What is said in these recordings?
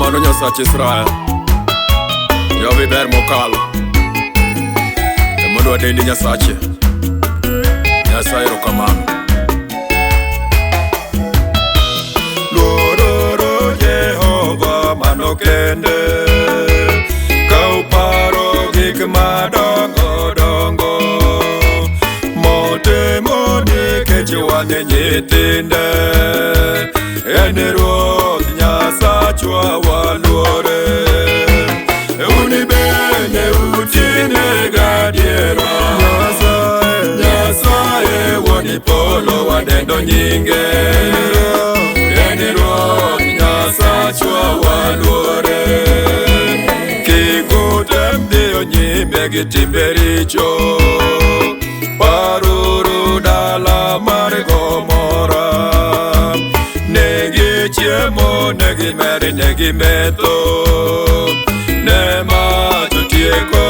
Erokamano Nyasach Israel. Yowi ber mokalo. Emondo wadendi Nyasache. Nyasaye erokamano. Luoruru Jehova mano kende. Ka uparo gik madongo dongo. Motimo nikech wan nyithinde. En Ruoth Nyasachwa waluore. Un bende utine gadiera. Nyasaye wuon polo wadendo nyinge. En Ruoth Nyasachwa waluore. Kik utem dhiyo nyime gi timbe richo. Paruru dala mar Gomora. Negi chiemo, negi mer, negi metho. Ne mach otieko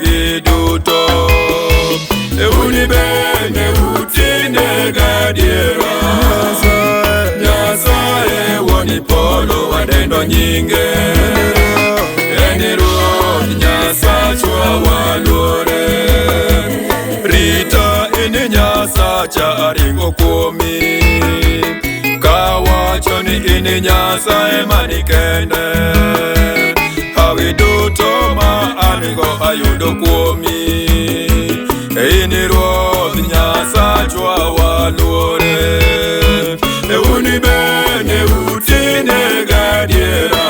gi duto. Un bende utine gadiera. Nyasaye wuon polo wadendo nyinge. En Ruoth Nyasachwa waluore. Rita in Nyasacha aringo kuomi. Kawacho ni in Nyasaye mani kende. Hawi duto ma an go ayudo kuomi. In Ruoth Nyasachwa waluore. Un bende utine gadiera.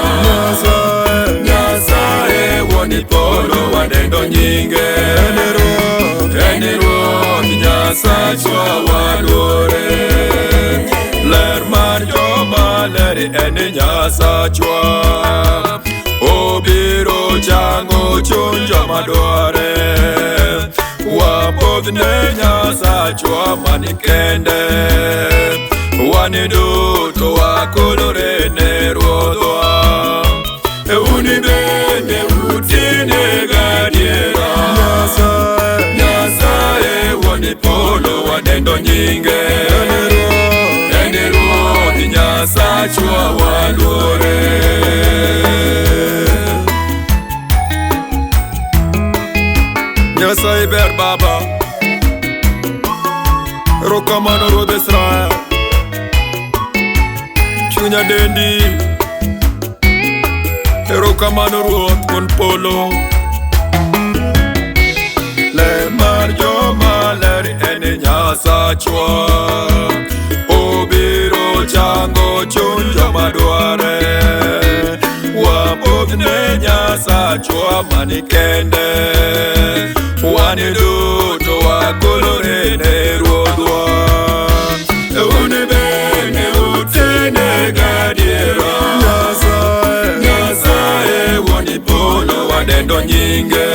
Nyasaye wuon polo wadendo nyinge. En Ruoth Nyasachwa waluore. Ler mar joma ler en Nyasachwa. Obiro chango chuny joma dware. Wapodhne Nyasachwa mani kende. Wan duto wakulore ne Ruodhwa. Un bende utine gadiera. Nyasaye wuon polo wadendo nyinge. En Ruoth Nyasachwa waluore. Nyasaye ber Baba. Erokamano Ruodh Israel. Chunya dendi. Erokamano Ruoth wuon polo. Ler mar joma ler en Nyasachwa. Obiro chango chuny joma dware. Wapodhne Nyasachwa mani kende. Wan duto wakulore ne Ruodhwa. Un bende utine gadiera. Nyasaye wuon polo wadendo nyinge.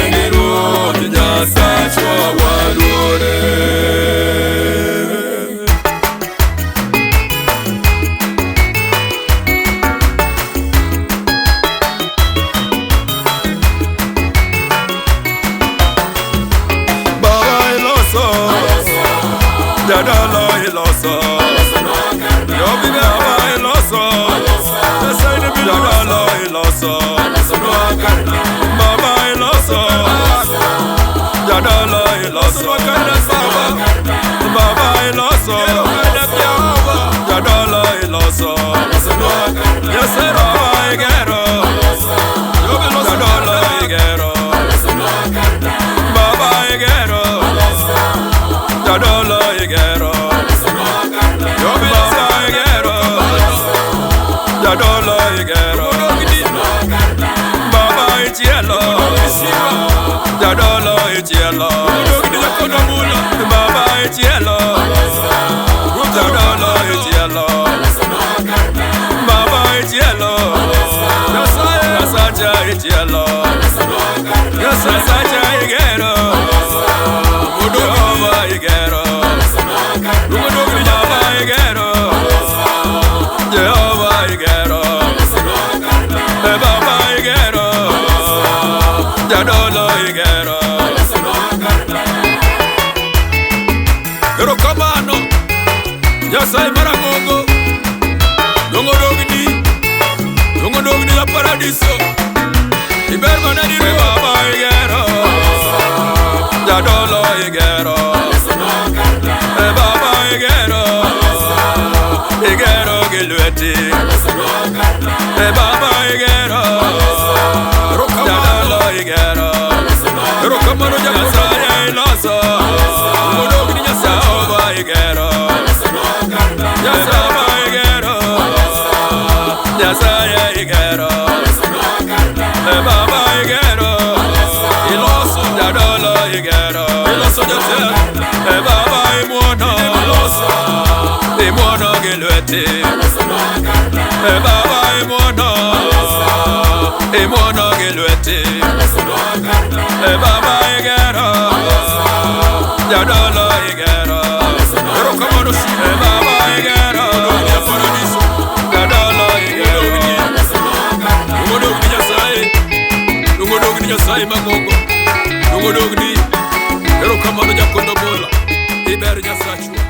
En Ruoth Nyasachwa waluore. Baba iloso, Jadolo iloso, Yobi Baba iloso, Jadolo iloso, Baba iloso, Jadolo iloso, Baba iloso, Jadolo iloso, Yasero igero, Jadolo igero, Baba igero, Jadolo igero, Baba igero, Jadolo igero, Baba ichielo, Jadolo ichielo, Baba ichielo, Jadolo ichielo, Baba ichielo, Nyasacha ichielo, Nyasacha igero, Jehova igero, Baba igero, Jehova igero, Baba igero, Jadolo igero. Erokamano Nyasaye marang'ongo. Dongo dogni. Paradiso. Iber manadi baba igero. Jadolo igero. Baba igero. Igero gi lweti. Baba igero. Jadolo igero. Erokamano Nyasaye iloso. Odogni Jehova igero. Baba igero. Nyasaye igero. Baba igero. Iloso jadolo igero. Iloso jatelo. Baba imuono. Iloso. Imuono gi lweti. Baba imuono. Imuono gi lweti. Baba igero. Jadolo igero. Erokamano Baba igero. Jadolo igero. Ungodogni Nyasaye. Ungodogni Nyasaye mang'ongo. Ungodogni. Erokamano Jakondo Bola. Iber Nyasachwa.